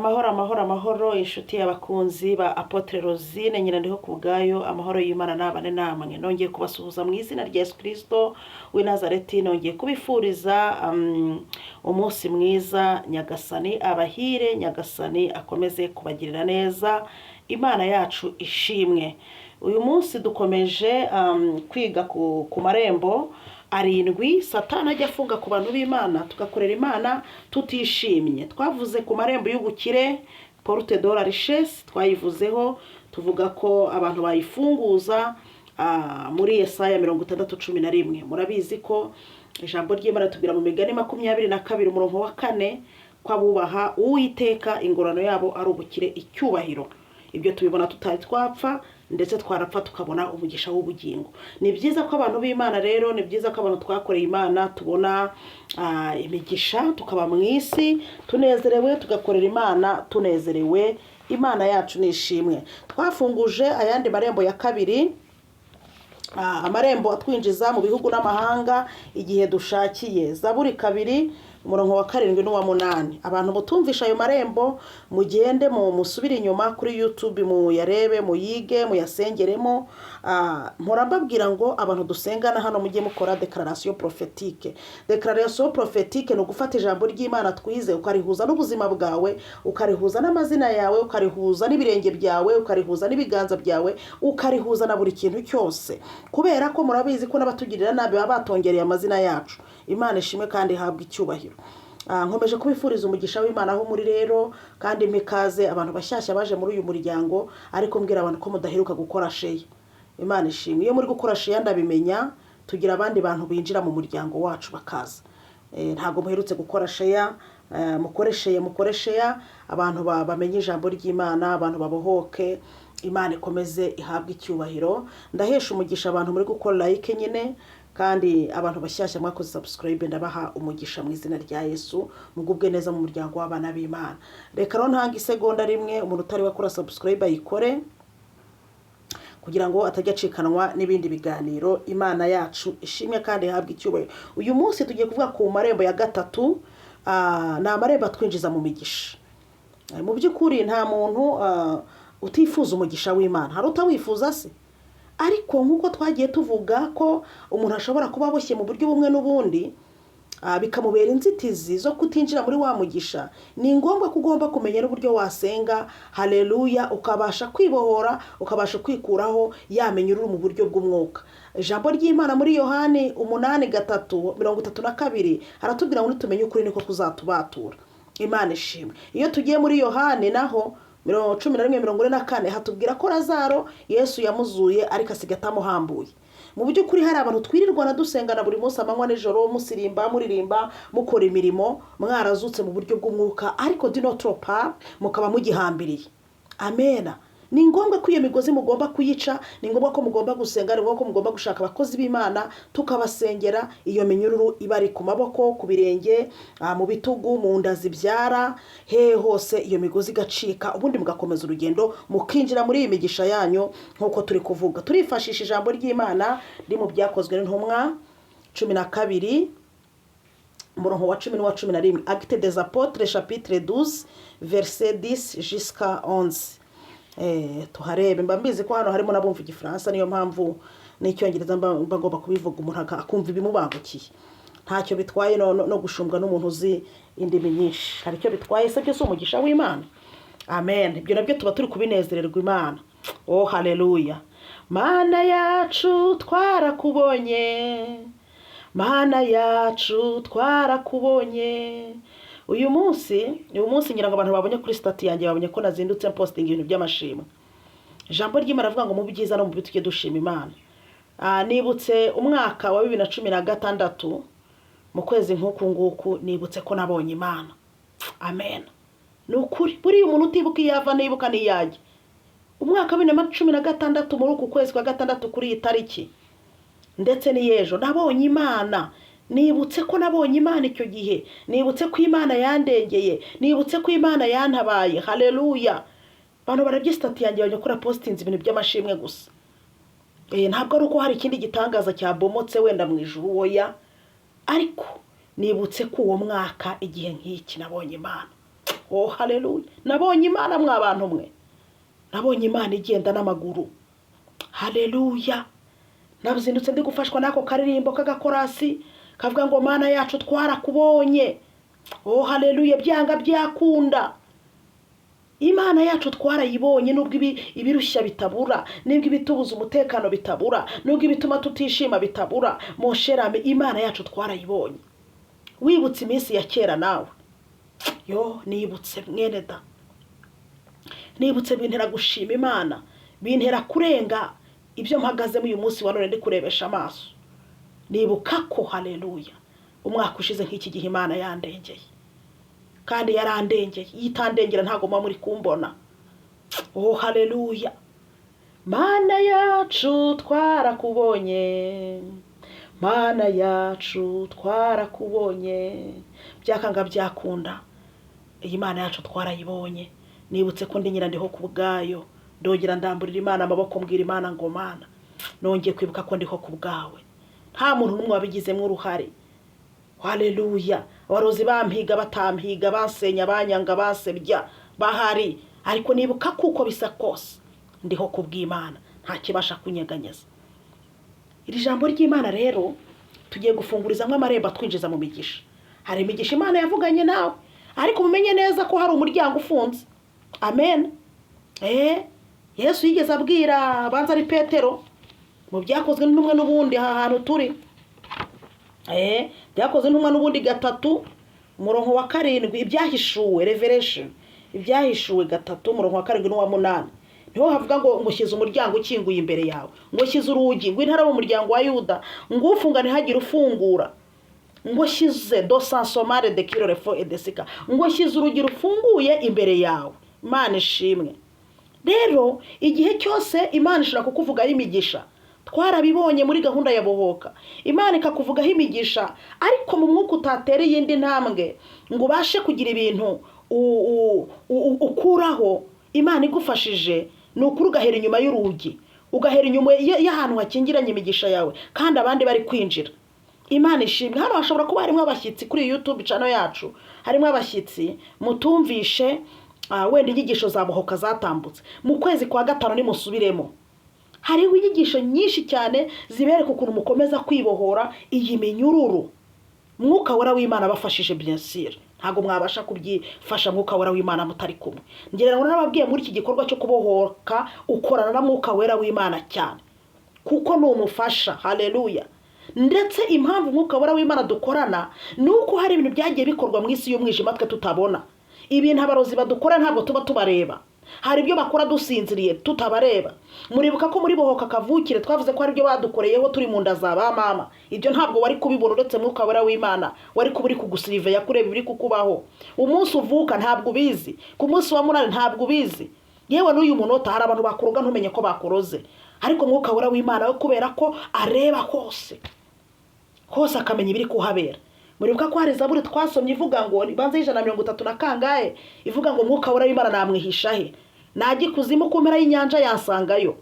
Amahoro, amahoro, amahoro, inshuti y'abakunzi ba Apôtre Rosine Nyirandiko ku bwayo, amahoro y'Imana nabane namwe. Nongeye kubasuhuza mu izina rya Yesu Kristo w'i Nazareti, nongeye kubifuriza umunsi mwiza. Nyagasani abahire, Nyagasani akomeze kubagirira neza, Imana yacu ishimwe. Uyu munsi dukomeje kwiga ku marembo arindwi Satani ajya afunga ku bantu b'Imana, tugakorera Imana tutishimye. Twavuze ku marembo y'ubukire, porte de la richesse, twayivuzeho tuvuga ko abantu bayifunguza muri Yesaya 60:11. Murabizi ko ijambo ry'Imana tubwira mu Migani 22 umurongo wa 4 ko abubaha Uwiteka ingororano yabo ari ubukire, icyubahiro. Ibyo tubibona tutari twapfa, ndetse twarapfa tukabona umugisha w'ubugingo. Ni byiza ko abantu b'Imana rero, ni byiza ko abantu twakoreye Imana tubona imigisha, tukaba mu isi tunezerewe, tugakorera Imana tunezerewe. Imana yacu ni ishimwe. Twafunguje ayandi marembo ya kabiri, amarembo atwinjiza mu bihugu n'amahanga igihe dushakiye. Zaburi 2 umurongo wa 7 n'uwa 8. Abantu mutumvisha ayo marembo, mugende mu musubire inyuma kuri YouTube muyarebe, muyige, muyasengeremo. Mpora mbabwira ngo abantu dusengana hano mujye mukora déclaration prophétique. Déclaration prophétique ni ugufata ijambo ry'Imana twize ukarihuza n'ubuzima bwawe, ukarihuza n'amazina yawe, ukarihuza n'ibirenge byawe, ukarihuza n'ibiganza byawe, ukarihuza na buri kintu cyose, kubera ko murabizi ko n'abatugirira nabi baba batongereye amazina yacu. Imana ishimwe kandi ihabwe icyubahiro. Nkomeje kubifuriza umugisha w'Imana aho muri rero, kandi mikaze abantu bashyashya baje muri uyu muryango, ariko mbwira abantu ko mudaheruka gukora share. Imana ishimwe. Iyo muri gukora share ndabimenya, tugira abandi bantu binjira mu muryango wacu bakaza. Ntabwo muherutse gukora share, mukore share, mukore share, abantu bamenye ijambo ry'Imana, abantu babohoke, Imana ikomeze ihabwe icyubahiro. Ndahesha umugisha abantu muri gukora like nyine, kandi abantu bashyashya mwakoze subscribe, ndabaha umugisha mu izina rya Yesu, mugubwe neza mu muryango w'abana b'Imana. Reka rero ntanga isegonda rimwe, umuntu utari wakora subscribe ayikore kugira ngo atajya acikanwa n'ibindi biganiro. Imana yacu ishimwe kandi ihabwe icyubahiro. Uyu munsi tugiye kuvuga ku marembo ya gatatu, ni amarembo atwinjiza mu migisha. Mu by'ukuri nta muntu utifuza umugisha w'Imana. Hari utawifuza se? Ariko nk'uko twagiye tuvuga ko umuntu ashobora kuba aboshye mu buryo bumwe n'ubundi, bikamubera inzitizi zo kutinjira muri wa mugisha, ni ngombwa ko ugomba kumenya n'uburyo wasenga, haleluya, ukabasha kwibohora, ukabasha kwikuraho ya minyururu mu buryo bw'umwuka. Ijambo ry'Imana muri Yohani 8:3:32 haratubwira ngo nitumenye ukuri niko kuzatubatura. Imana ishimwe. Iyo tugiye muri Yohani naho 11:44 hatubwira ko Lazaro Yesu yamuzuye ariko asiga atamuhambuye. Mu by'ukuri hari abantu twirirwana dusengana buri munsi, amanywa nijoro, musirimba, muririmba, mukora imirimo, mwarazutse mu buryo bw'umwuka, ariko d'une autre part mukaba mugihambiriye. Amena. Ni ngombwa ko iyo migozi mugomba kuyica, ni ngombwa ko mugomba gusenga, ni ngombwa ko mugomba gushaka abakozi b'Imana tukabasengera iyo minyururu iba ari ku maboko, ku birenge, mu bitugu, mu nda zibyara, hehe hose, iyo migozi igacika, ubundi mugakomeza urugendo mukinjira muri iyi migisha yanyu nk'uko turi kuvuga. Turifashisha ijambo ry'Imana riri mu Byakozwe n'Intumwa 12 umurongo wa 10 n'uwa 11, Actes des Apôtres chapitre 12 verset 10 jusqu'à 11. Tuharebe. Mba mbizi ko hano harimo n'abumva Igifaransa, niyo mpamvu n'Icyongereza mba ngomba kubivuga, umuntu akumva ibimubangukiye. Ntacyo bitwaye no gushumbwa n'umuntu uzi indimi nyinshi. Hari icyo bitwaye se? Byose umugisha w'Imana. Amen. Ibyo nabyo tuba turi kubinezererwa Imana. Oh haleluya! Mana yacu twarakubonye, Mana yacu twarakubonye. Uyu munsi ngira ngo abantu babonye kuri status yanjye, babonye ko nazindutse postinga ibintu by'amashimwe. Ijambo ry'Imana avuga ngo mu byiza no mu bibi tujye dushima Imana. Nibutse umwaka wa 2016 mu kwezi nk'uku nguku, nibutse ko nabonye Imana. Amen. Ni ukuri, buriya umuntu utibuka iyo ava nibuka n'iyajya. Umwaka wa 2016 muri uku kwezi kwa gatandatu, kuri iyi tariki ndetse n'iy'ejo, nabonye Imana. Nibutse ko nabonye Imana icyo gihe, nibutse ko Imana yandengeye, nibutse ko Imana yantabaye. Haleluya! Abantu barabye status yanjye, bajya kuri postinze ibintu by'amashimwe gusa. Ntabwo ari uko hari ikindi gitangaza cyabomotse wenda mu ijuru, oya, ariko nibutse ko uwo mwaka igihe nk'iki nabonye Imana. Oh haleluya, nabonye Imana mwa bantu mwe, nabonye Imana igenda n'amaguru. Haleluya. Nabuzindutse ndi gufashwa n'ako karirimbo k'agakorasi kavuga ngo Mana yacu twarakubonye. Oh haleluya, byanga byakunda Imana yacu twarayibonye, nubwo ibirushya bitabura, nubwo ibitubuza umutekano bitabura, nubwo ibituma tutishima bitabura, mosherame, Imana yacu twarayibonye. Wibutse iminsi ya kera nawe, yo nibutse mwene da, nibutse bintera gushima Imana, bintera kurenga ibyo mpagazemo uyu munsi wa none ndi kurebesha amaso. Nibuka ko haleluya umwaka ushize nk'iki gihe Imana yandengeye, kandi yarandengeye, iyo itandengera ntabwo muba muri kumbona. Oh haleluya, Mana yacu twarakubonye, Mana yacu twarakubonye, byakanga byakunda iyi Mana yacu twarayibonye. Nibutse ko ndi Nyirandiho ku bwayo, ndongera ndamburira Imana amaboko, mbwira Imana ngo Mana nongeye kwibuka ko ndiho ku bwawe, nta muntu n'umwe wabigizemo uruhare. Haleluya, abarozi bampiga batampiga, bansenya banyanga basebya bahari, ariko nibuka kuko bisa kose ndiho ku bw'Imana, nta kibasha kunyeganyeza. Iri jambo ry'Imana rero tugiye gufungurizamo amarembo atwinjiza mu migisha. Hari imigisha Imana yavuganye nawe, ariko mumenye neza ko hari umuryango ufunze. Amen. Yesu yigeze abwira banza ari Petero mu byakozwe n'intumwa n'ubundi aha hantu turi. Byakozwe n'intumwa n'ubundi 3 umurongo wa 7, ibyahishuwe revelation, ibyahishuwe 3 umurongo wa 7 n'uwa 8. Niho havuga ngo ngushyize umuryango ukinguye imbere yawe, ngo shyize urugi, ngo intara mu muryango wa Yuda, ngo ufunga ntihagire ufungura, ngo shyize do sansomare de kirore fo edesika, ngo shyize urugi rufunguye imbere yawe. Imana ishimwe. Rero igihe cyose Imana ishobora kukuvugaho imigisha, twarabibonye muri gahunda ya Bohoka, Imana ikakuvugaho imigisha, ariko mu mwuka utatera iyindi ntambwe ngo ubashe kugira ibintu ukuraho. Imana igufashije ni ukuri ugahera inyuma y'urugi, ugahera inyuma y'ahantu hakingiranye imigisha yawe kandi abandi bari kwinjira. Imana ishimwe. Hano hashobora kuba harimo abashyitsi kuri YouTube channel yacu, harimo abashyitsi mutumvishe wenda inyigisho za Bohoka zatambutse mu kwezi kwa 5, nimusubiremo. Hariho inyigisho nyinshi cyane zibereka ukuntu mukomeza kwibohora iyi minyururu. Mwuka Wera w'Imana abafashije bien sûr, ntabwo mwabasha kubyifasha Mwuka Wera w'Imana mutari kumwe. Ngira ngo narababwiye muri iki gikorwa cyo kubohoka ukorana na Mwuka Wera w'Imana cyane, kuko ni umufasha. Haleluya. Ndetse impamvu Mwuka Wera w'Imana dukorana ni uko hari ibintu byagiye bikorwa mu isi y'umwijima twe tutabona. Ibintu abarozi badukora ntabwo tuba tubareba, hari ibyo bakora dusinziriye tutabareba. Muribuka ko muri Bohoka kavukire twavuze ko hari ibyo badukoreyeho turi mu nda za ba mama. Ibyo ntabwo wari kubibona uretse Mwuka Wera w'Imana wari kuba uri kugusiriveya kureba ibiri kukubaho. Umunsi uvuka ntabwo ubizi, ku munsi wa 8 ntabwo ubizi, yewe n'uyu munota hari abantu bakuroga ntumenye ko bakuroze. Ariko Mwuka Wera w'Imana we kubera ko areba hose hose akamenya ibiri kuhabera. Muribuka ko hari zaburi twasomye ivuga ngo ibanze y'ijana na mirongo itatu na kangahe, ivuga ngo Mwuka Wera w'Imana namwihisha he? Najya ikuzimu ku mpera y'inyanja yansangayo,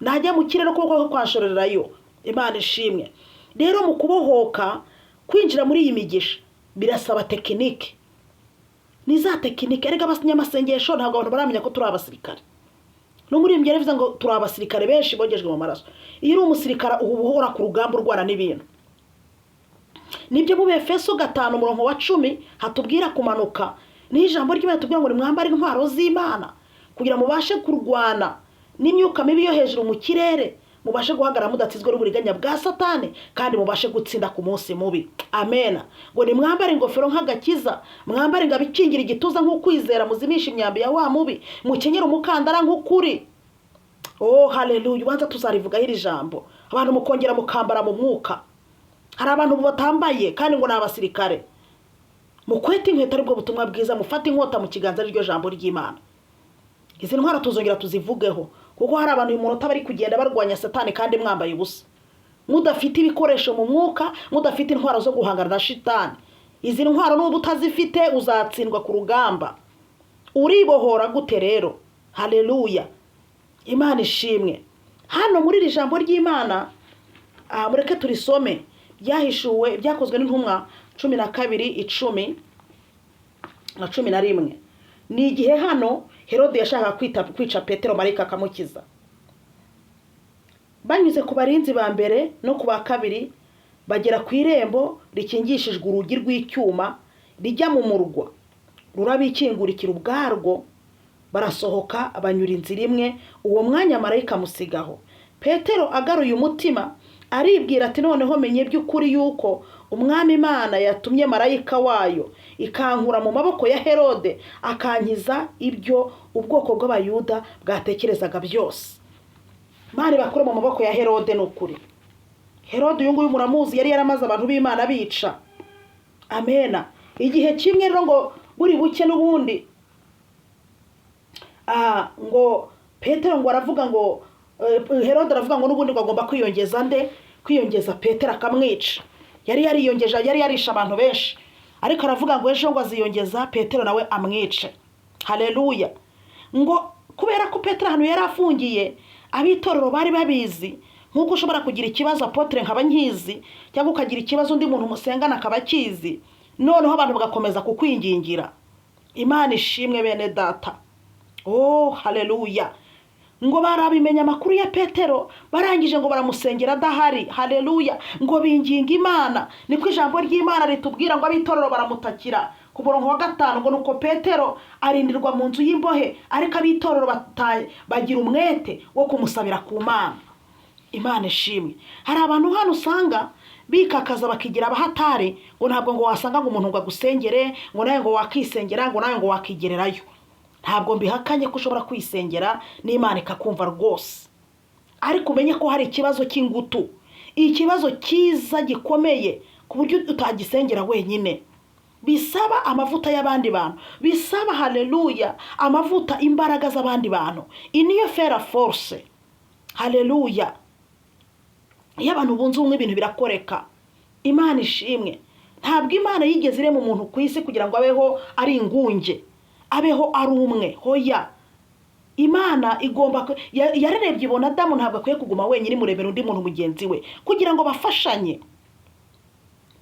najya mu kirere ukuboko kwanshorerayo. Imana ishimwe. Rero mu kubohoka kwinjira muri iyi migisha birasaba tekinike. Ni za tekinike. Erega abanyamasengesho ntabwo abantu baramenya ko turi abasirikare. No muri ibyo bivuze ngo turi abasirikare benshi bogejwe mu maraso. Iyo uri umusirikare uba uhora ku rugamba urwana n'ibintu. Nibyo mu Efeso 5 umurongo wa 10 hatubwira kumanuka. Ni ijambo ry'Imana tubwira ngo nimwambare intwaro z'Imana kugira mubashe kurwana n'imyuka mibi yo hejuru mu kirere, mubashe guhagarara mudatsinzwe n'uburiganya bwa Satani, kandi mubashe gutsinda ku munsi mubi. Amen. Ngo nimwambare ingofero nk'agakiza, mwambare ingabo ikingira igituza nk'ukwizera, muzimisha imyambi ya wa mubi, mukenyere umukandara nk'ukuri. Oh haleluya, ubanza tuzarivugaho iri jambo. Abantu mukongera mukambara mu mwuka. Hari abantu batambaye kandi ngo ni abasirikare. Mukwete inkweto aribwo butumwa bwiza, mufate inkota mu kiganza ariryo jambo ry'Imana. Izi ntwara tuzongera tuzivugeho, kuko hari abantu uyu munota bari kugenda barwanya Satani kandi mwambaye ubusa, mudafite ibikoresho mu mwuka, mudafite intwaro zo guhangana na shitani. Izi ntwaro n'ubu utazifite uzatsindwa ku rugamba. Uribohora gute rero? Haleluya, Imana ishimwe. Hano muri iri jambo ry'Imana, mureke turisome. Byahishuwe byakozwe n'intumwa 12:10 na 11. Ni igihe hano Herode yashakaga kwica Petero, marayika akamukiza. Banyuze ku barinzi ba mbere no ku ba kabiri, bagera ku irembo rikingishijwe urugi rw'icyuma rijya mu murwa, rurabikingurikira ubwarwo, barasohoka banyura inzira imwe. Uwo mwanya marayika amusigaho. Petero agaruye umutima aribwira ati: "Noneho menye by'ukuri yuko Umwami Imana yatumye marayika wayo ikankura mu maboko ya Herode, akankiza ibyo ubwoko bw'Abayuda bwatekerezaga byose." Imana ibakure mu maboko ya Herode. Ni ukuri, Herode uyu nguyu muramuzi, yari yaramaze abantu b'Imana bica. Amena. Igihe kimwe rero ngo buri buke n'ubundi, ngo Petero ngo aravuga ngo Herode aravuga ngo n'ubundi ngo agomba kwiyongeza nde? Kwiyongeza Petero akamwica. Yari yariyongeje, yari yarishe abantu benshi, ariko aravuga ngo ejo ngo aziyongeza Petero nawe amwice. Haleluya. Ngo kubera ko Petero ahantu yari afungiye ab'itorero bari babizi, nk'uko ushobora kugira ikibazo apotre nkaba nkizi, cyangwa ukagira ikibazo undi muntu musengana akaba akizi, noneho abantu bagakomeza kukwingingira. Imana ishimwe, bene Data. Oh, haleluya. Ngo barabimenya amakuru ya Petero, barangije ngo baramusengera adahari. Haleluya. Ngo binginga Imana, niko ijambo ry'Imana ritubwira, ngo ab'itorero baramutakira. Ku murongo wa 5 ngo: "Nuko Petero arindirwa mu nzu y'imbohe, ariko ab'itorero bagira umwete wo kumusabira ku Mana." Imana ishimwe. Hari abantu hano usanga bikakaza bakigira abahatari, ngo ntabwo ngo wasanga ngo umuntu ngo agusengere, ngo nawe ngo wakisengera, ngo nawe ngo wakigererayo. Ntabwo mbihakanye ko ushobora kwisengera n'Imana ikakumva rwose, ariko umenye ko hari ikibazo cy'ingutu, ikibazo cyiza gikomeye ku buryo utagisengera wenyine, bisaba amavuta y'abandi bantu, bisaba, haleluya, amavuta, imbaraga z'abandi bantu. Iyi niyo fait la force. Haleluya. Iyo abantu bunze ubumwe ibintu birakoreka. Imana ishimwe. Ntabwo Imana yigeze irema umuntu ku isi kugira ngo abeho ari ingunge, abeho ari umwe. Hoya, Imana igomba yararebye ibona Adamu ntabwo akwiye kuguma wenyine, imuremera undi muntu mugenzi we kugira ngo bafashanye,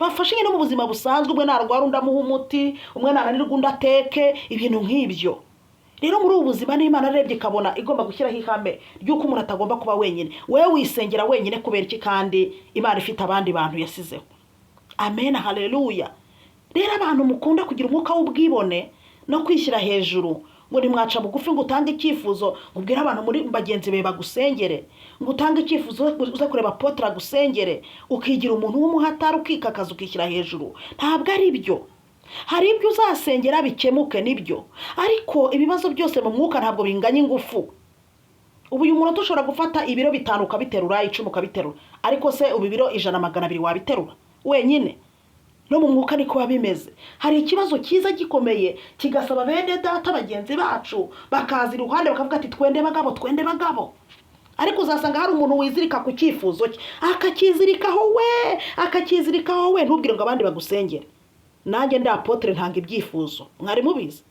bafashanye no mu buzima busanzwe. Umwe narwara undi amuha umuti, umwe nananirwa undi ateke, ibintu nk'ibyo. Rero muri ubu buzima n'Imana arebye ikabona igomba gushyiraho ihame ry'uko umuntu atagomba kuba wenyine. Wowe wisengera wenyine kubera iki kandi Imana ifite abandi bantu yasizeho? Amen, haleluya. Rero abantu mukunda kugira umwuka w'ubwibone no kwishyira hejuru, ngo ntimwaca bugufi ngo utange icyifuzo, ngo ubwire abantu muri bagenzi bawe bagusengere, ngo utange icyifuzo uze kureba apotre agusengere, ukigira umuntu w'umuhatari, ukikakaza, ukishyira hejuru, ntabwo ari byo. Hari ibyo uzasengera bikemuke, nibyo, ariko ibibazo byose mu mwuka ntabwo binganya ingufu. Ubu uyu munota ushobora gufata ibiro 5 ukabiterura, 10 ukabiterura, ariko se ubu ibiro 100, 200 wabiterura wenyine? No mu mwuka niko biba bimeze. Hari ikibazo cyiza gikomeye kigasaba bene Data bagenzi bacu bakaza iruhande bakavuga ati: "Twende bagabo, twende bagabo." Ariko uzasanga hari umuntu wizirika ku cyifuzo cye, akakizirikaho we, akakizirikaho we. Ntubwire ngo abandi bagusengere. Nanjye ndi apotre, ntanga ibyifuzo, mwari mubizi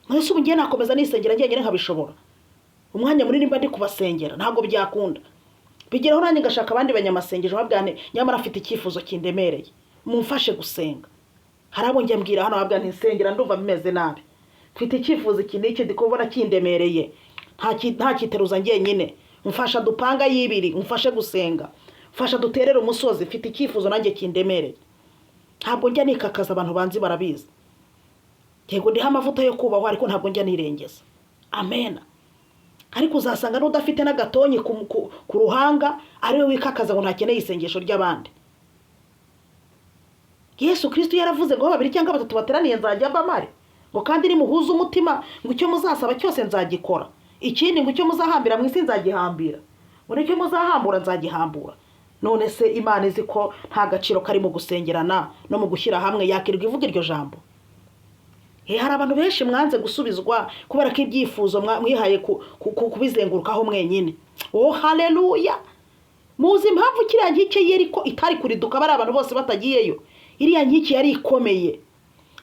mwese. Ubu ngiye nakomeza nisengera njyenyine nkabishobora umwanya munini mba ndi kubasengera? Ntabwo byakunda. Bigeraho nanjye ngashaka abandi banyamasengesho, babwira nti: "Nyamara afite icyifuzo kindemereye, mumfashe gusenga." Hari abo njya mbwira hano, babwira nti: "Nsengera, ndumva bimeze nabi, mfite icyifuzo iki n'iki, ndi kubona kindemereye, nta kiteruza njyenyine, mfasha dupanga y'ibiri, mfashe gusenga, mfasha duterere umusozi, mfite icyifuzo nanjye kindemereye." Ntabwo njya nikakaza, abantu banzi barabizi. Yego, ndiho amavuta yo kubahwa, ariko ntabwo njya nirengeza. Amena. Ariko uzasanga n'udafite n'agatonyi ku ruhanga ariwe wikakaza ngo ntakeneye isengesho ry'abandi. Yesu Kirisito yaravuze ngo: "Aho babiri cyangwa batatu bateraniye nzajya mbamare," ngo kandi nimuhuze umutima, ngo icyo muzasaba cyose nzagikora. Ikindi ngo icyo muzahambira mu isi nzagihambira, ngo n'icyo muzahambura nzagihambura. None se Imana izi ko nta gaciro kari mu gusengerana no mu gushyira hamwe, yakirwa ivuga iryo jambo? Hari abantu benshi mwanze gusubizwa kubera ko ibyifuzo mwihaye kubizengurukaho mwenyine. Oh, haleluya. Muzi impamvu kiriya nkike Yeriko itari kuriduka bari abantu bose batagiyeyo? Iriya nkike yari ikomeye.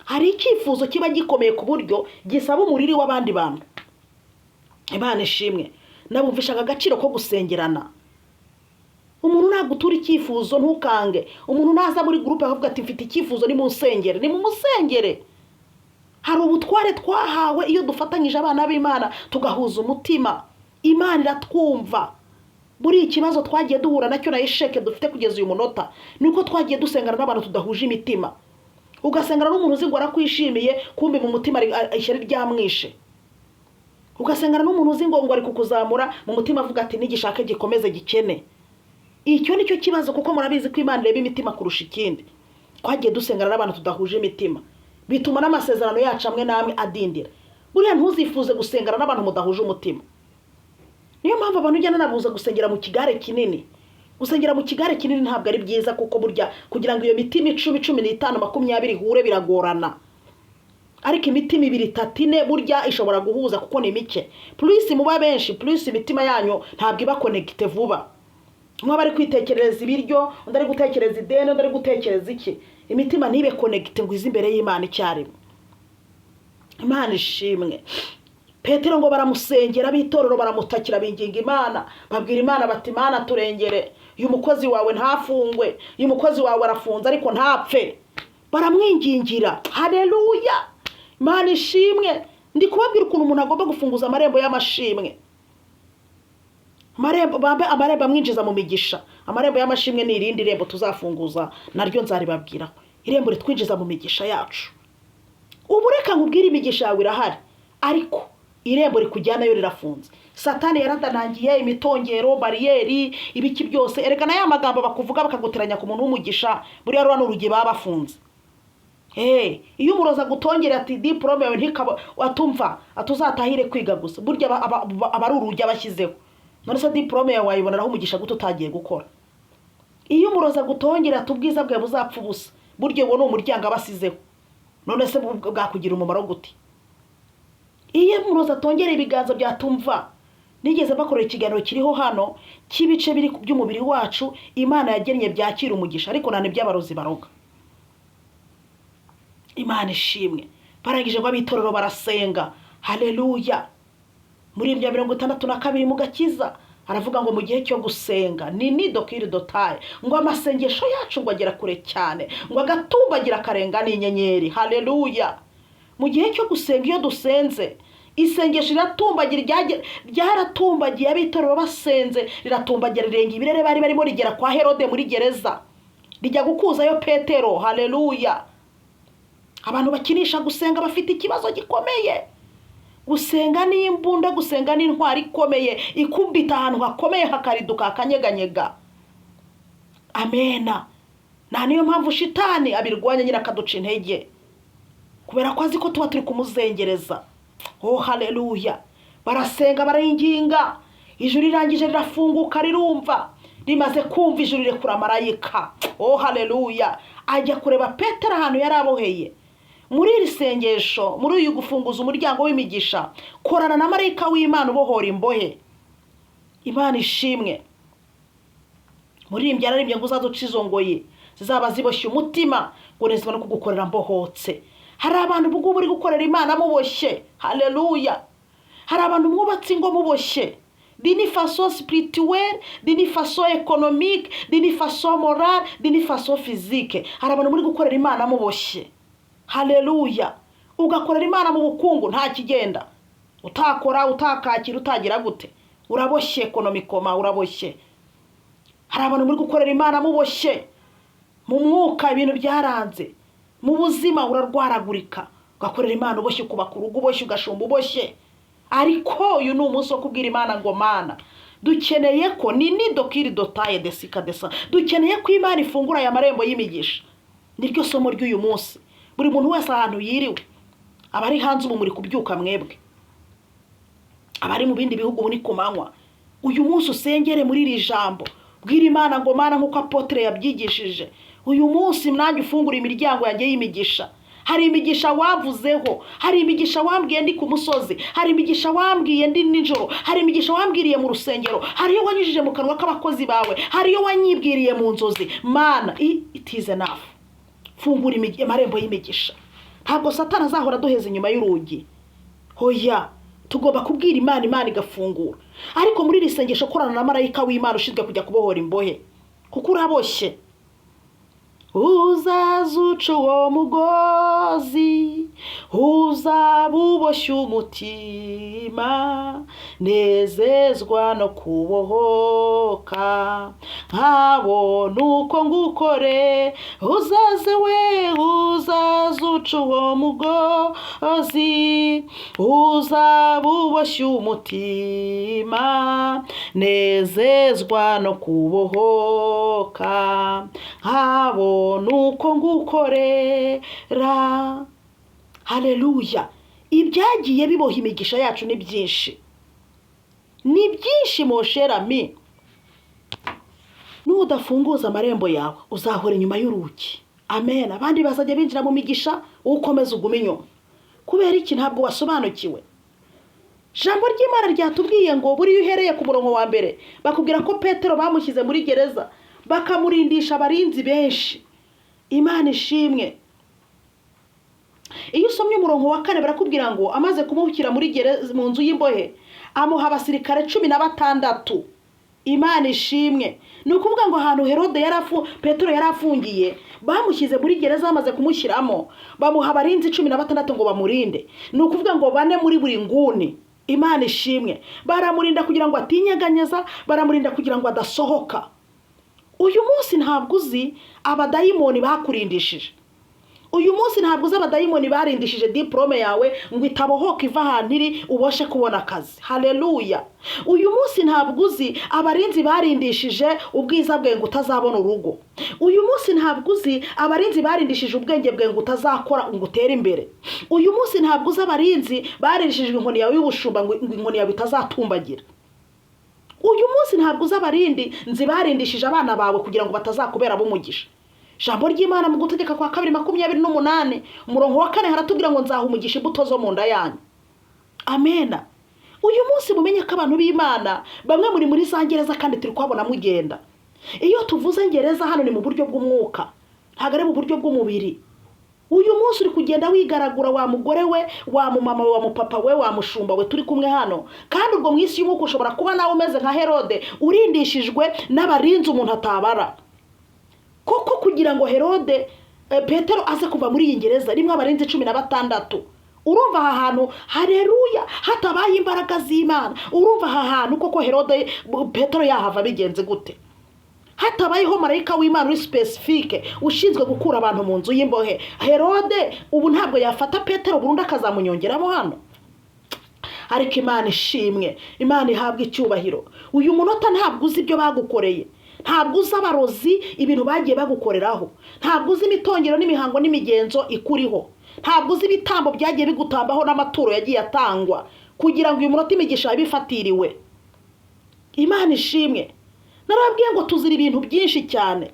Hari icyifuzo kiba gikomeye ku buryo gisaba umuriri w'abandi bantu. Imana ishimwe. Nabumvishaga agaciro ko gusengerana. Umuntu nagutura icyifuzo ntukange. Umuntu naza muri groupe akavuga ati: "Mfite icyifuzo, nimunsengere," nimumusengere. Hari ubutware twahawe iyo dufatanyije abana b'Imana tugahuza umutima, Imana iratwumva. Buri ikibazo twagiye duhura nacyo na échec dufite kugeza uyu munota ni uko twagiye dusengana n'abantu tudahuje imitima. Ugasengana n'umuntu uzi ngo arakwishimiye, kumbe mu mutima ishyari ryamwishe. Ugasengana n'umuntu uzi ngo ari kukuzamura, mu mutima avuga ati nigishake gikomeze gikene. Icyo ni cyo kibazo, kuko murabizi ko Imana ireba imitima kurusha ikindi. Twagiye dusengana n'abantu tudahuje imitima, bituma n'amasezerano yacu amwe n'amwe adindira. Buriya ntuzifuze gusengana n'abantu mudahuje umutima. Niyo mpamvu abantu ujyana nabuza gusengera mu kigare kinini. Gusengera mu kigare kinini ntabwo ari byiza, kuko burya kugira ngo iyo mitima 10, 15, 20 ihure biragorana. Ariko imitima ibiri, itatu, ine burya ishobora guhuza, kuko ni mike. Plus muba benshi, plus imitima yanyu ntabwo iba connecté vuba. Umwe aba ari kwitekerereza ibiryo, undi ari gutekereza ideni, undi ari gutekereza iki, imitima ntibe connecté ngo ize imbere y'Imana icyarimwe. Imana ishimwe. Petero ngo baramusengera, b'itorero baramutakira, binginga Imana, babwira Imana bati: "Imana, turengere, uyu mukozi wawe ntafungwe, uyu mukozi wawe arafunze ariko ntapfe." Baramwingingira. Hareruya, Imana ishimwe. Ndi kubabwira ukuntu umuntu agomba gufunguza amarembo y'amashimwe, amarembo bambe, amarembo amwinjiza mu migisha. Amarembo y'amashimwe ni irindi rembo tuzafunguza, naryo nzaribabwiraho, irembo ritwinjiza mu migisha yacu. Ubu reka nkubwire, imigisha yawe irahari, ariko irembo rikujyanayo rirafunze. Satani yaradanangiye imitongero, bariyeri, ibiki byose. Erega na ya magambo bakuvuga bakaguteranya ku muntu w'umugisha, buriya ruriya ni urugi baba bafunze. Iyo umurozi agutongera ati diporome yawe ntikaba, atumva atuzatahire kwiga gusa, burya aba ari urugi aba ashyizeho. None se diporome yawe wayiboneraho umugisha gute utagiye gukora? Iyo umurozi agutongera ati ubwiza bwawe buzapfa ubusa, burya uwo ni umuryango aba asizeho. None se bwakugira umumaro gute? Iyo umurozi atongera ibiganza byatumva, nigeze bakorera ikiganiro kiriho hano cy'ibice biri by'umubiri wacu Imana yagennye byakira umugisha, ariko nta n'iby'abarozi baroga. Imana ishimwe. Barangije ngo ab'itorero barasenga. Haleluya. Muri ibya 62 mu gakiza aravuga ngo mu gihe cyo gusenga ni nidokiri dotaye, ngo amasengesho yacu ngo agera kure cyane, ngo agatumbagira akarenga n'inyenyeri. Haleluya. Mu gihe cyo gusenga, iyo dusenze, isengesho riratumbagira, ryaratumbagiye ab'itorero basenze, riratumbagira rirenga ibirere bari barimo, rigera kwa Herode muri gereza, rijya gukuzayo Petero. Haleluya. Abantu bakinisha gusenga bafite ikibazo gikomeye. Gusenga ni imbunda, gusenga ni intwari ikomeye ikubita ahantu hakomeye hakariduka, hakanyeganyega. Amena. Nta niyo mpamvu shitani abirwanya nyine, akaduca intege, kubera ko azi ko tuba turi kumuzengereza. Oh haleluya. Barasenga, barayinginga, ijuru rirangije rirafunguka, rirumva. Rimaze kumva, ijuru rirekura marayika. Oh haleluya. Ajya kureba Petero ahantu yari aboheye. Muri iri sengesho, muri uyu gufunguza umuryango w'imigisha, korana na marayika w'Imana ubohora imbohe. Imana ishimwe. Muririmbyi yararimbye ngo uzaduce izo ngoyi zizaba ziboshye umutima, ngo nezwa no kugukorera mbohotse. Hari abantu ubu ngubu uri gukorera Imana muboshye. Haleluya. Hari abantu mwubatse ingo muboshye, d'une façon spirituelle, d'une façon économique, d'une façon morale, d'une façon physique. Hari abantu muri gukorera Imana muboshye. Haleluya. Ugakorera Imana mu bukungu nta kigenda, utakora, utakakira, utagira gute, uraboshye économiquement, uraboshye. Hari abantu muri gukorera Imana muboshye mu mwuka, ibintu byaranze mu buzima, urarwaragurika. Ugakorera Imana uboshye, ukubaka urugo uboshye, ugashumba uboshye. Ariko uyu ni umunsi wo kubwira Imana ngo: "Mana, dukeneye ko ni nidokiri dotaye desika desa, dukeneye ko Imana ifungura aya marembo y'imigisha." Niryo somo ry'uyu munsi. Buri muntu wese ahantu yiriwe, abari hanze ubu muri kubyuka, mwebwe abari mu bindi bihugu ubu ni ku manywa, uyu munsi usengere muri iri jambo. Bwira Imana ngo: "Mana, nk'uko apôtre yabyigishije, uyu munsi nanjye ufungura imiryango yanjye y'imigisha. Hari imigisha wavuzeho, hari imigisha wambwiye ndi ku musozi, hari imigisha wambwiye ndi nijoro, hari imigisha wambwiriye mu rusengero, hari iyo wanyujije mu kanwa k'abakozi bawe, hari iyo wanyibwiriye mu nzozi. Mana, it is enough, fungura amarembo y'imigisha." Ntabwo Satani azahora aduheza inyuma y'urugi. Hoya, tugomba kubwira Imana, Imana igafungura. Ariko muri iri sengesho korana na marayika w'Imana ushinzwe kujya kubohora imbohe, kuko uraboshye. Uzaza uca uwo mugozi. Uzaba uboshye umutima, nezezwa no kubohoka, nkabona uko ngukore. Uzaze we, uzaze uca uwo mugozi, uzaba uboshye umutima, nezezwa no kubohoka, nkabona uko ngukorera. Haleluya! Ibyagiye biboha imigisha yacu ni byinshi, ni byinshi, mon cher ami. Nudafunguza amarembo yawe, uzahora inyuma y'urugi. Amen. Abandi bazajya binjira mu migisha, wowe ukomeza ugume inyuma. Kubera iki? Ntabwo wasobanukiwe. Ijambo ry'Imana ryatubwiye ngo buriya uhereye ku murongo wa mbere, bakubwira ko Petero bamushyize muri gereza, bakamurindisha abarinzi benshi. Imana ishimwe. Iyo usomye umurongo wa kane, barakubwira ngo amaze kumushyira muri gereza, mu nzu y'imbohe, amuha abasirikare 16. Imana ishimwe. Ni ukuvuga ngo ahantu Herode yarafu Petero yari afungiye, bamushyize muri gereza, bamaze kumushyiramo bamuha abarinzi 16 ngo bamurinde. Ni ukuvuga ngo bane muri buri nguni. Imana ishimwe. Baramurinda kugira ngo atinyeganyeza, baramurinda kugira ngo adasohoka. Uyu munsi ntabwo uzi abadayimoni bakurindishije. Uyu munsi ntabwo uzi abadayimoni barindishije diporome yawe ngo itabohoka iva ahantu iri, ubashe kubona akazi. Haleluya! Uyu munsi ntabwo uzi abarinzi barindishije ubwiza bwe ngo utazabona urugo. Uyu munsi ntabwo uzi abarinzi barindishije ubwenge bwe ngo utazakora ngo utere imbere. Uyu munsi ntabwo uzi abarinzi barindishije inkoni yawe y'ubushumba ngo inkoni yawe itazatumbagira. Uyu munsi ntabwo uzi abarindi nzi barindishije abana bawe kugira ngo batazakubera ab'umugisha. Ijambo ry'Imana mu Gutegeka kwa Kabiri 28 umurongo wa 4 haratubwira ngo nzaha umugisha imbuto zo mu nda yanyu. Amena. Uyu munsi mumenye ko abantu b'Imana bamwe muri za gereza, kandi turi kuhabona mugenda. Iyo tuvuze gereza hano ni mu buryo bw'umwuka, ntabwo ari mu buryo bw'umubiri. Uyu munsi uri kugenda wigaragura, wa mugore we, wa mumama we, wa mupapa we, wa mushumba we turi kumwe hano. Kandi ubwo mu isi y'umwuka ushobora kuba nawe umeze nka Herode, urindishijwe n'abarinzi umuntu atabara. Koko kugira ngo Herode Petero aze kuva muri iyi gereza rimwe abarinzi 16, urumva aha hantu, hareruya, hatabaye imbaraga z'Imana, urumva aha hantu koko Herode Petero yahava bigenze gute? Hatabayeho marayika w'Imana uri spécifique ushinzwe gukura abantu mu nzu y'imbohe, Herode ubu ntabwo yafata Petero burundu akazamunyongeramo hano. Ariko Imana ishimwe, Imana ihabwa icyubahiro. Uyu munota ntabwo uzi ibyo bagukoreye, ntabwo uzi abarozi ibintu bagiye bagukoreraho, ntabwo uzi imitongero n'imihango n'imigenzo ikuriho, ntabwo uzi ibitambo byagiye bigutambaho n'amaturo yagiye atangwa kugira ngo uyu munota imigisha yawe ifatiriwe. Imana ishimwe. Narababwiye ngo tuzira ibintu byinshi cyane.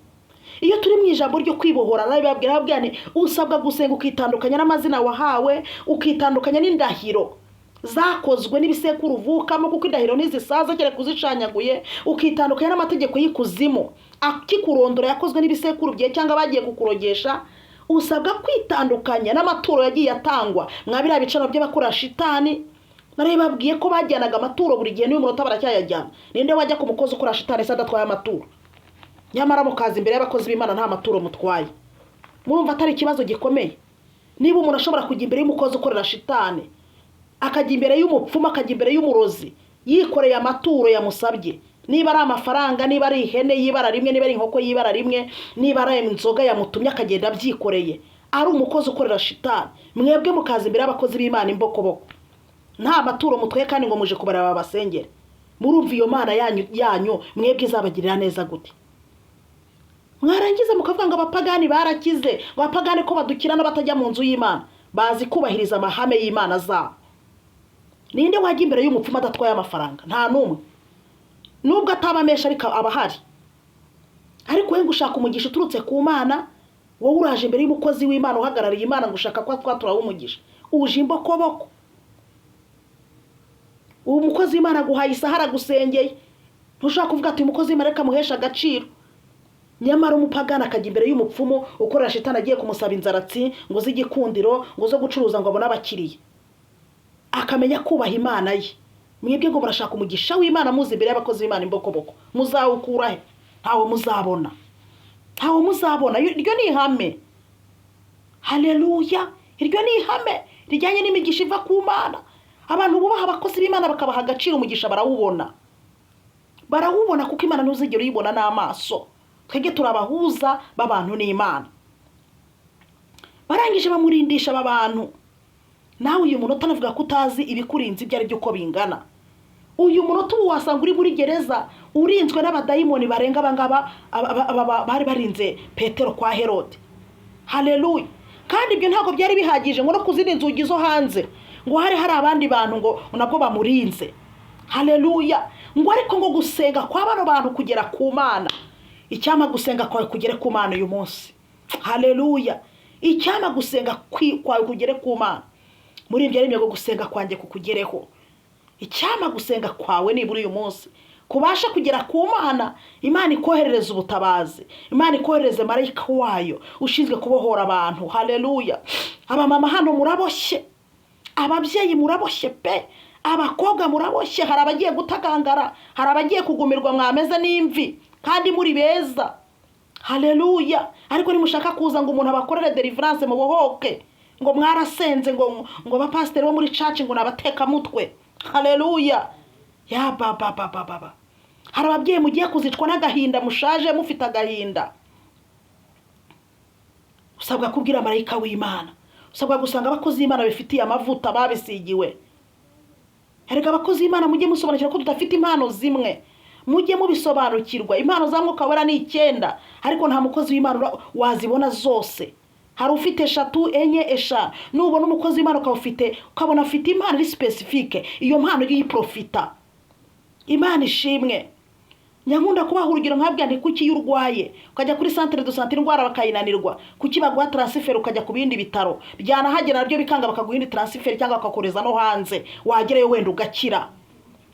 Iyo turi mu ijambo ryo kwibohora, narabibabwira, narababwira nti usabwa gusenga ukitandukanya n'amazina wahawe, ukitandukanya n'indahiro zakozwe n'ibisekuru uvukamo, kuko indahiro ntizisaza kereka uzicanyaguye, ukitandukanya n'amategeko y'ikuzimu akikurondora yakozwe n'ibisekuru byawe cyangwa bagiye kukurogesha. Usabwa kwitandukanya n'amaturo yagiye atangwa mwa biriya bicano by'abakora shitani. Narabibabwiye ko bajyanaga amaturo buri gihe, n'uyu munota baracyayajyana. Ninde wajya ku mukozi ukora shitani se adatwaye amaturo? Nyamara mukaza imbere y'abakozi b'Imana nta maturo mutwaye. Murumva atari ikibazo gikomeye? Niba umuntu ashobora kujya imbere y'umukozi ukorera shitani, akajya imbere y'umupfumu, akajya imbere y'umurozi yikoreye amaturo yamusabye, niba ari amafaranga, niba ari ihene y'ibara rimwe, niba ari inkoko y'ibara rimwe, niba ari inzoga yamutumye, akagenda abyikoreye ari umukozi ukorera shitani, mwebwe mukaza imbere y'abakozi b'Imana imbokoboko nta maturo mutwaye, kandi ngo muje kubareba babasengere, murumva iyo Mana yanyu mwebwe izabagirira neza gute? Mwarangiza mukavuga ngo abapagani barakize, ngo abapagani ko badukirana batajya mu nzu y'Imana, bazi kubahiriza amahame y'Imana zabo. Ninde wajya imbere y'umupfumu adatwaye amafaranga? Nta n'umwe, nubwo ataba menshi ariko aba ahari. Ariko wowe ngo ushaka umugisha uturutse ku Mana, wowe uraje imbere y'umukozi w'Imana uhagarariye Imana ngo ushaka ko twaturaho umugisha, uje imbokoboko. Uwo mukozi w'Imana aguhaye isaha, aragusengeye, ntushobora kuvuga ati uyu mukozi w'Imana reka muheshe agaciro. Nyamara umupagani akajya imbere y'umupfumu ukorera shitani agiye kumusaba inzaratsi ngo z'igikundiro, ngo zo gucuruza, ngo abone abakiriya, akamenya kubaha Imana ye. Mwebwe ngo murashaka umugisha w'Imana muzi imbere y'abakozi b'Imana imbokoboko, muzawukura he? Ntawe muzabona, ntawe muzabona. Iryo ni ihame. Haleluya! Iryo ni ihame rijyanye n'imigisha iva ku Mana. Abantu bubaha abakozi b'Imana bakabaha agaciro, umugisha barawubona, barawubona, kuko Imana ntuzigera uyibona n'amaso. Twebwe turabahuza b'abantu n'Imana. Barangije bamurindisha aba bantu. Nawe uyu munota navuga ko utazi ibikurinze ibyo ari byo uko bingana. Uyu munota ubu wasanga uri muri gereza urinzwe n'abadayimoni barenga abangaba bari barinze Petero kwa Herode. Haleluya! Kandi ibyo ntabwo byari bihagije, ngo no ku zindi nzugi zo hanze ngo hari abandi bantu ngo nabwo bamurinze. Haleluya! Ngo ariko ngo gusenga kwa bano bantu kugera ku Mana. Icyampa gusenga kwawe kugere ku Mana uyu munsi. Haleluya! Icyampa gusenga kwawe kugere ku Mana. Muri ibyo ari ngo gusenga kwanjye kukugereho. Icyampa gusenga kwawe nibura uyu munsi kubasha kugera ku Mana, Imana ikoherereza ubutabazi, Imana ikoherereze marayika wayo ushinzwe kubohora abantu. Haleluya! Abamama hano muraboshye, ababyeyi muraboshye pe, abakobwa muraboshye. Hari abagiye gutagangara, hari abagiye kugumirwa, mwameze n'imvi kandi muri beza. Haleluya! Ariko nimushaka kuza ngo umuntu abakorere deliverance mubohoke, ngo mwarasenze, ngo abapasiteri bo muri church ngo ni abatekamutwe. Haleluya! Ya baba baba baba, hari ababyeyi mugiye kuzicwa n'agahinda, mushaje mufite agahinda. Usabwa kubwira marayika w'Imana, usabwa gusanga abakozi b'Imana bifitiye amavuta babisigiwe. Erega abakozi b'Imana, mujye musobanukirwa ko tudafite impano zimwe, mujye mubisobanukirwa. Impano za Mwuka Wera ni 9, ariko nta mukozi w'Imana wazibona zose. Hari ufite 3, 4, 5. Nubona umukozi w'Imana ukabona afite impano iri spécifique, iyo mpano ujye uyiprofita. Imana ishimwe. Nyankunda kubaha urugero nkabwira nti kuki iyo urwaye ukajya kuri centre de santé indwara bakayinanirwa, kuki baguha transfert ukajya ku bindi bitaro, byanahagera nabyo bikanga bakaguha indi transfert cyangwa bakakohereza no hanze, wagerayo wenda ugakira?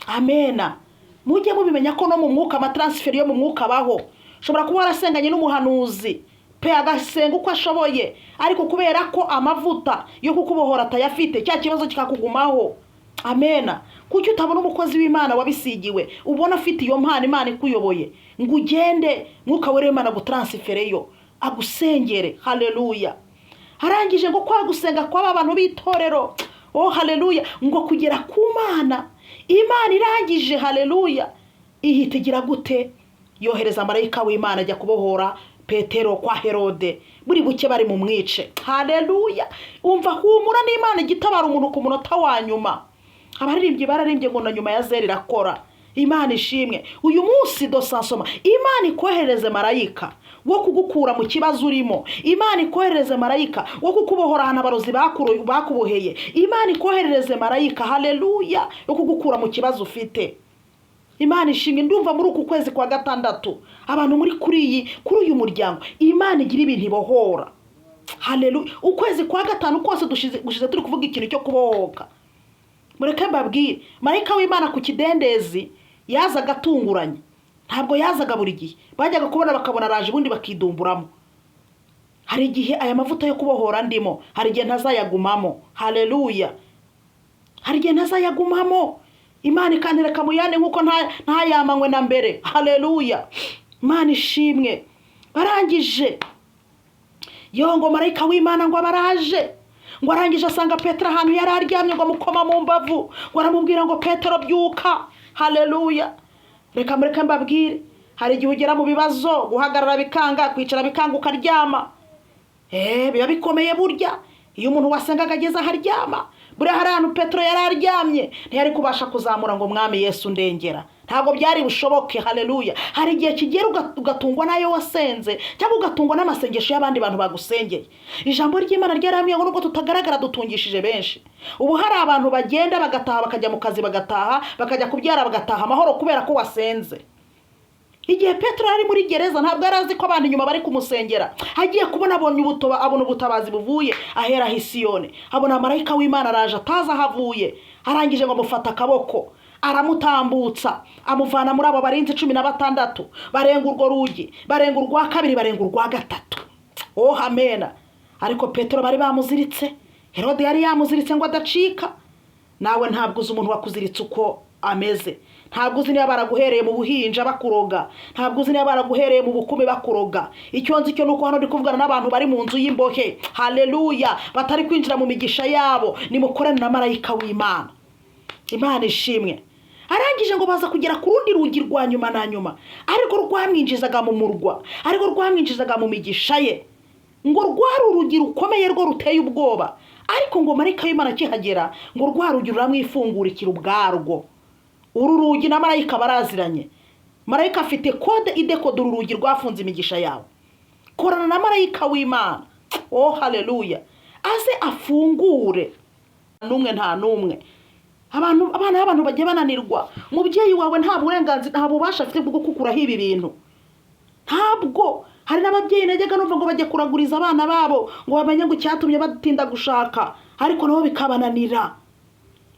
Amena. Mujye mubimenya ko no mu mwuka amatransfert yo mu mwuka abaho. Ushobora kuba warasenganye n'umuhanuzi pe, agasenga uko ashoboye, ariko kubera ko amavuta yo kukubohora atayafite, cya kibazo kikakugumaho. Amena. Kuki utabona umukozi w'Imana wabisigiwe, ubona afite iyo mpano, Imana ikuyoboye, ngo ugende Mwuka Wera w'Imana agutransfereyo, agusengere? Haleluya! Arangije ngo kwa gusenga kw'aba bantu b'itorero, oh haleluya, ngo kugera ku Mana. Imana irangije, haleluya, ihita igira gute? Yohereza marayika w'Imana ajya kubohora Petero kwa Herode buri buke bari mu mwice. Haleluya! Umva, humura, n'Imana igitabara umuntu ku munota wa nyuma. Abaririmbyi bararimbye ngo na nyuma ya zeri irakora. Imana ishimwe. Uyu munsi dosansoma, Imana ikoherereze marayika wo kugukura mu kibazo urimo, Imana ikoherereze marayika wo kukubohora ahantu abarozi bakuboheye, Imana ikoherereze marayika, haleluya, wo kugukura mu kibazo ufite. Imana ishimwe. Ndumva muri uku kwezi kwa gatandatu abantu muri kuri uyu muryango Imana igira ibintu ibohora. Haleluya! Ukwezi kwa gatanu kose gushize turi kuvuga ikintu cyo kubohoka. Mureke mbabwire, marayika w'Imana ku kidendezi yazaga atunguranye, ntabwo yazaga buri gihe. Bajyaga kubona bakabona araje, ubundi bakidumburamo. Hari igihe aya mavuta yo kubohora ndimo, hari igihe ntazayagumamo. Haleluya! Hari igihe ntazayagumamo, Imana ikantereka mu yandi nk'uko ntayamanywe na mbere. Haleluya! Imana ishimwe. Barangije yo ngo marayika w'Imana ngo abaraje, ngo arangije asanga Petero ahantu yari aryamye, ngo amukoma mu mbavu, ngo aramubwira ngo: "Petero, byuka." Haleluya! Reka mureke mbabwire, hari igihe ugera mu bibazo, guhagarara bikanga, kwicara bikanga, ukaryama. Biba bikomeye burya iyo umuntu wasengaga ageze aho aryama. Buriya hari ahantu Petero yari aryamye, ntiyari kubasha kuzamura ngo: "Mwami Yesu, ndengera." Ntabwo byari bushoboke. Haleluya! Hari igihe kigera ugatungwa n'ayo wasenze cyangwa ugatungwa n'amasengesho y'abandi bantu bagusengeye. Ijambo ry'Imana ryarambwiye ngo nubwo tutagaragara dutungishije benshi. Ubu hari abantu bagenda bagataha, bakajya mu kazi bagataha, bakajya kubyara bagataha amahoro kubera ko wasenze. Igihe Petero yari muri gereza, ntabwo yari azi ko abantu inyuma bari kumusengera. Agiye kubona abonye abona ubutabazi buvuye ahera Isiyoni, abona marayika w'Imana araje atazi aho avuye. Arangije ngo amufata akaboko, aramutambutsa, amuvana muri abo barinzi 16. Barenga urwo rugi, barenga urwa kabiri, barenga urwa gatatu. Oh amena! Ariko Petero bari bamuziritse, Herode yari yamuziritse ngo adacika. Nawe ntabwo uzi umuntu wakuziritse uko ameze, ntabwo uzi niba baraguhereye mu buhinja bakuroga, ntabwo uzi niba baraguhereye mu bukumi bakuroga. Icyo nzi cyo ni uko hano ndi kuvugana n'abantu bari mu nzu y'imbohe, haleluya, batari kwinjira mu migisha yabo. Nimukorane na marayika w'Imana. Imana ishimwe. Arangije ngo baza kugera ku rundi rugi rwa nyuma na nyuma, ariko rwamwinjizaga mu murwa, ariko rwamwinjizaga mu migisha ye. Ngo rwari urugi rukomeye rwo ruteye ubwoba, ariko ngo marayika w'Imana akihagera, ngo rwa rugi ruramwifungurikira ubwarwo. Uru rugi na marayika baraziranye. Marayika afite code idekoda uru rugi rwafunze imigisha yawe. Korana na marayika w'Imana, oh haleluya, aze afungure. N'umwe nta n'umwe. Abantu, abana b'abantu bagiye bananirwa. Umubyeyi wawe nta burenganzira, nta bubasha afite bwo kukuraho ibi bintu, ntabwo. Hari n'ababyeyi najyaga numva ngo bajya kuraguriza abana babo ngo bamenye ngo icyatumye batinda gushaka, ariko nabo bikabananira.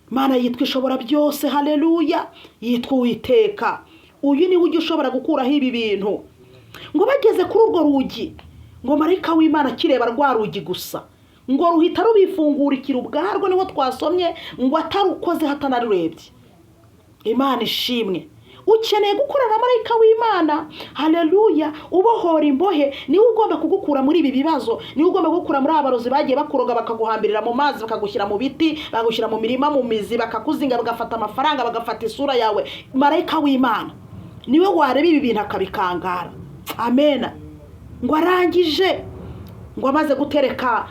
Mana yitwa Ishobora Byose, haleluya, yitwa Uwiteka. Uyu niwe ujya ushobora gukuraho ibi bintu. Ngo bageze kuri urwo rugi, ngo marayika w'Imana akireba rwa rugi gusa, ngo ruhita rubifungurikira ubwarwo. Niho twasomye ngo atarukoze, hatanarurebye. Imana ishimwe. Ukeneye gukorana na marayika w'Imana, haleluya, ubohora imbohe. Niwe ugomba kugukura muri ibi bibazo, niwe ugomba kugukura muri aba barozi bagiye bakuroga, bakaguhambirira mu mazi, bakagushyira mu biti, bakagushyira mu mirima, mu mizi, bakakuzinga, bagafata amafaranga, bagafata isura yawe. Marayika w'Imana niwe wareba ibi bintu akabikangara. Amena. Ngo arangije, ngo amaze gutereka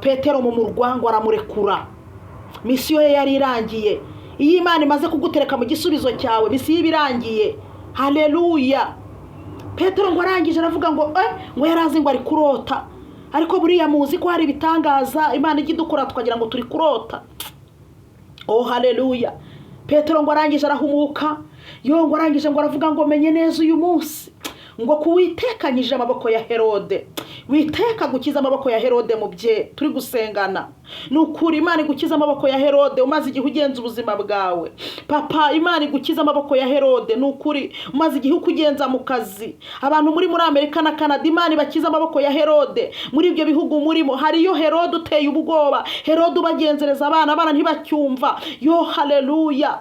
Petero mu murwa, ngo aramurekura. Mission ye yari irangiye. Iyo Imana imaze kugutereka mu gisubizo cyawe, mission iba irangiye, haleluya. Petero ngo arangije aravuga ngo ngo yari azi ngo ari kurota, ariko buriya muzi ko hari ibitangaza Imana ijya idukora tukagira ngo turi kurota. Oh haleluya. Petero ngo arangije arahumuka yo, ngo arangije ngo aravuga ngo menye neza uyu munsi ngo kuwitekanyije amaboko ya Herode. Witeka gukiza amaboko ya Herode. Mu bye turi gusengana, ni ukuri Imana igukiza amaboko ya Herode umaze igihe ugenza ubuzima bwawe. Papa, Imana igukiza amaboko ya Herode, ni ukuri, umaze igihe ukugenza mu kazi. Abantu muri Amerika na Canada, Imana ibakiza amaboko ya Herode. Muri ibyo bihugu murimo hariyo Herode uteye ubwoba, Herode ubagenzereza abana, abana ntibacyumva. Yo haleluya.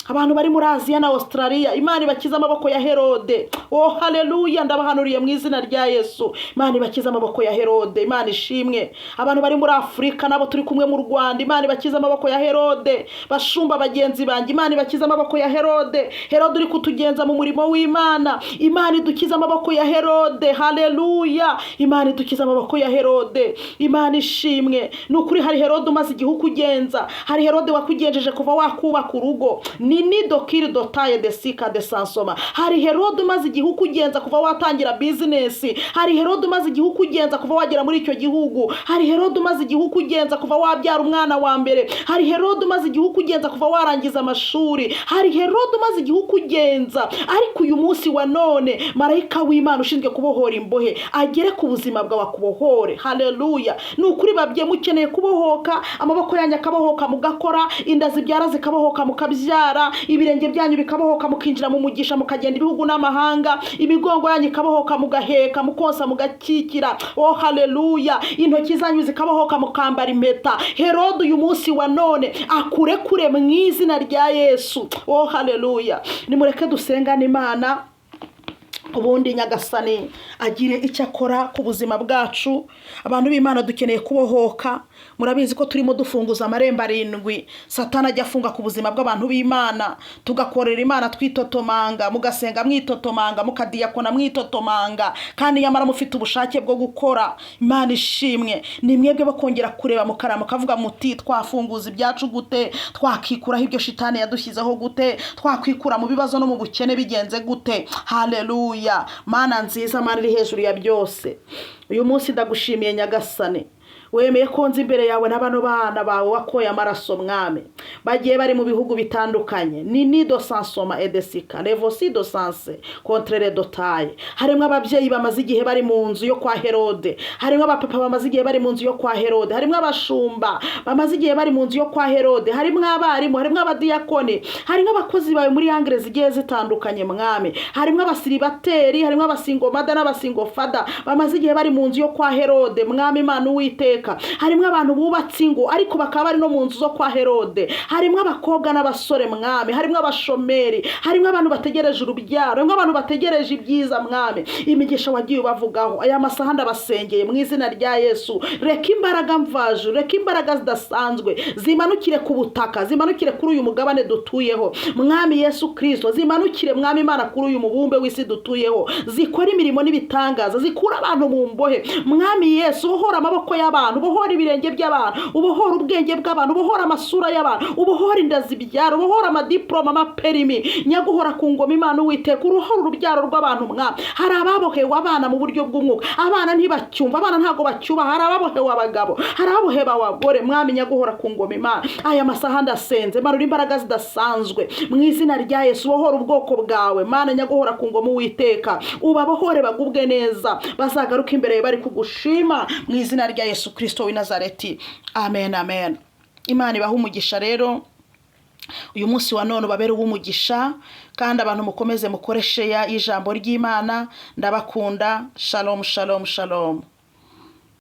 Abantu bari muri Aziya na Australia, Imana ibakize amaboko ya Herode. Oh haleluya, ndabahanuriye mu izina rya Yesu, Imana ibakize amaboko ya Herode. Imana ishimwe. Abantu bari muri Afurika nabo turi kumwe mu Rwanda, Imana ibakize amaboko ya Herode. Bashumba bagenzi banjye, Imana ibakize amaboko ya Herode. Herode uri kutugenza mu murimo w'Imana, Imana idukize amaboko ya Herode. Haleluya, Imana idukize amaboko ya Herode. Imana ishimwe. Ni ukuri hari Herode umaze igihe ukugenza, hari Herode wakugenjeje kuva wakubaka urugo, ni nidokiri dotaye de sika de sansoma. Hari Herode umaze igihe ukugenza kuva watangira business. Hari Herode umaze igihe ukugenza kuva wagera muri icyo gihugu. Hari Herode umaze igihe ukugenza kuva wabyara umwana wa mbere. Hari Herode umaze igihe ukugenza kuva warangiza amashuri. Hari Herode umaze igihe ukugenza, ariko uyu munsi wa none marayika w'Imana ushinzwe kubohora imbohe agere ku buzima bwawe akubohore. Haleluya. Ni ukuri babye mukeneye kubohoka, amaboko yanyu akabohoka mugakora, inda zibyara zikabohoka mukabyara, ibirenge byanyu bikabohoka mukinjira mu mugisha, mukagenda ibihugu n'amahanga, imigongo yanyu ikabohoka mugaheka, mukonsa, mugakikira. Oh haleluya. Intoki zanyu zikabohoka mukambara impeta. Herode uyu munsi wa none akurekure mu izina rya Yesu. Oh haleluya. Nimureke dusengane Imana, ubundi Nyagasani agire icyo akora ku buzima bwacu. Abantu b'Imana, dukeneye kubohoka. Murabizi ko turimo dufunguza amarembo arindwi Satana ajya afunga ku buzima bw'abantu b'Imana, tugakorera Imana twitotomanga, mugasenga mwitotomanga, mukadiyakona mwitotomanga, kandi nyamara mufite ubushake bwo gukora. Imana ishimwe. Ni mwebwe bakongera kureba mukara mukavuga muti: "Twafunguza ibyacu gute? Twakikuraho ibyo shitani yadushyizeho gute? Twakwikura mu bibazo no mu bukene bigenze gute?" Haleluya. Mana nziza, Mana iri hejuru ya byose, uyu munsi ndagushimiye Nyagasane, wemeye ko nzi imbere yawe na bano bana bawe wakoye amaraso, Mwami, bagiye bari mu bihugu bitandukanye. Ni nido sansoma edesika revosi do sanse kontrere dotaye. Harimo ababyeyi bamaze igihe bari mu nzu yo kwa Herode, harimo abapapa bamaze igihe bari mu nzu yo kwa Herode, harimo abashumba bamaze igihe bari mu nzu yo kwa Herode, harimo abarimu, harimo abadiyakoni, harimo abakozi bawe muri angle zigiye zitandukanye, Mwami, harimo abasiribateri, harimo abasingle mother n'abasingle father bamaze igihe bari mu nzu yo kwa Herode. Mwami Imana Uwiteka. Uwiteka. Harimo abantu bubatse ingo ariko bakaba bari no mu nzu zo kwa Herode. Harimo abakobwa n'abasore, Mwami. Harimo abashomeri, harimo abantu bategereje urubyaro, harimo abantu bategereje ibyiza, Mwami. Imigisha wagiye ubavugaho, aya masaha ndabasengeye mu izina rya Yesu. Reka imbaraga mvajuru, reka imbaraga zidasanzwe zimanukire ku butaka, zimanukire kuri uyu mugabane dutuyeho, Mwami Yesu Kirisito. Zimanukire, Mwami Imana, kuri uyu mubumbe w'isi dutuyeho, zikora imirimo n'ibitangaza, zikura abantu mu mbohe. Mwami Yesu, ubohora amaboko y'abantu, ubohora ibirenge by'abantu, ubohora ubwenge bw'abantu, ubohora amasura y'abantu, ubohora inda zibyara, ubohora amadiporoma, amaperimi. Nyaguhora ku ngoma Imana Uwiteka, uruhora urubyaro rw'abantu, Mwami. Hari ababohewe abana mu buryo bw'umwuka, abana ntibacyumva, abana ntabwo bacyubaha. Hari ababohewe abagabo, hari ababohewe abagore. Mwami Nyaguhora ku ngoma Imana, aya masaha ndasenze, manura imbaraga zidasanzwe mu izina rya Yesu. Ubohora ubwoko bwawe, Mana Nyaguhora ku ngoma Uwiteka, ubabohore bagubwe neza, bazagaruke imbere bari kugushima mu izina rya Yesu Kirisito w'i Nazareti. Amen, amen. Imana ibahe umugisha. Rero uyu munsi wa none ubabere uw'umugisha, kandi abantu mukomeze mukore share y'ijambo ry'Imana. Ndabakunda. Shalom, shalom, shalom.